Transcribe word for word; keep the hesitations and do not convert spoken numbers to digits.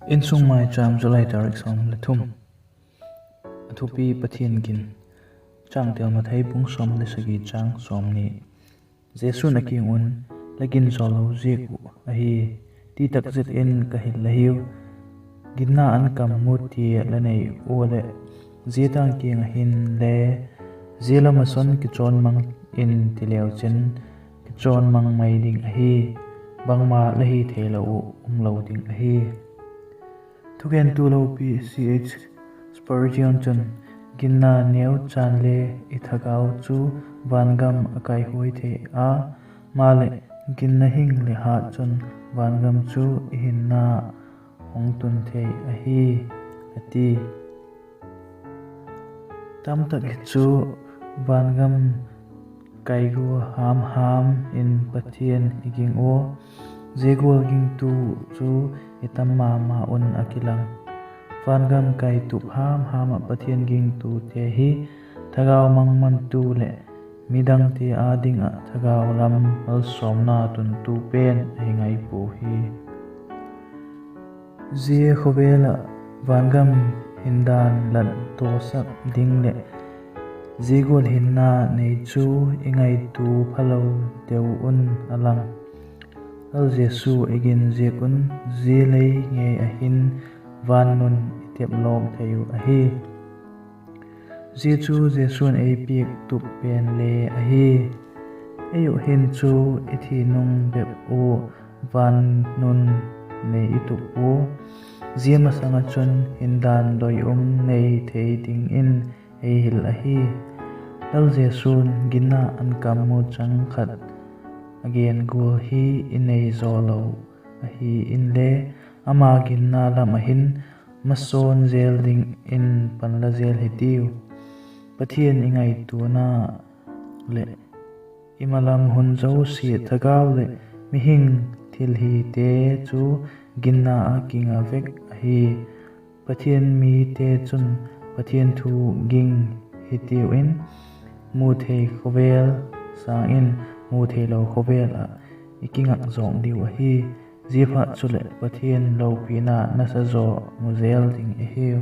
Insung Maicham, July tarik sawm le thum. A thupi: Pathian gin. Changtel: Mathai bung sawm le sagi, chang sawmni. Jesu'n a kiang un, La gin zaw lo ziak uh ahi, ti tak zet in ka hil la hiu. Ginna ankam mu ti la nei ua leh, zia tâng kiang ah hinle, Zia lam ah chun kichawn mang in, ti leu chin, kichawn mang mai ding ahi; bangma la hi theilo uh um lo ding ahi. Thugentu lopi C H Spurgeon chun, Ginna neu chan le i thagau chu vangam a kaihuai thei a, maleh ginna hing leh hat chun vangam chu i hinna hung tun thei ahi, a ti. Tamtak hi chu vangam kaigua ham ham in Pathian i ging ua, zia gual gingtu chu i tam ma ma un a kilang. Vangam kaitup ham ham ah Pathian gingtute hi thagau mangmantu leh midangte â ding ah thagau lam malsawmna tuntu pen ahi ngai pua hi. Zia khawvel ah vangam hindan lat tawsak ding leh zia gual hinna nei chu i ngaitua phalo deu un a lang. Lal Jesu i gin ziak un zia lei ngei ah hin van nun i tep lawk thei uh ahi. Zia chu Jesu'n ei piak tup pen le ahi. Ei uh hin chu i thi nung bep ua van nun nei i tup ua, zia masang ah chun hindan doi um nei thei dingin ei hil ahi. Lal Jesu'n ginna ankam mu chang khat a gen gual hi i nei zaw lo ahi inle, ama ginna lam ah hin masawn zel dingin pan la zel hitiu. Pathian i ngaituana leh i malam hun zosia thagau leh mihing thilhite chu ginna ah kinga vek ahi. Pathian mite chun Pathian thu ging hitiu in, muthei khawvel sâng in mutheilo khawvel ah i kingak zawk diu ahi. Ziaphat chuleh Pathian lopina nasa zaw mu zel ding i hiu.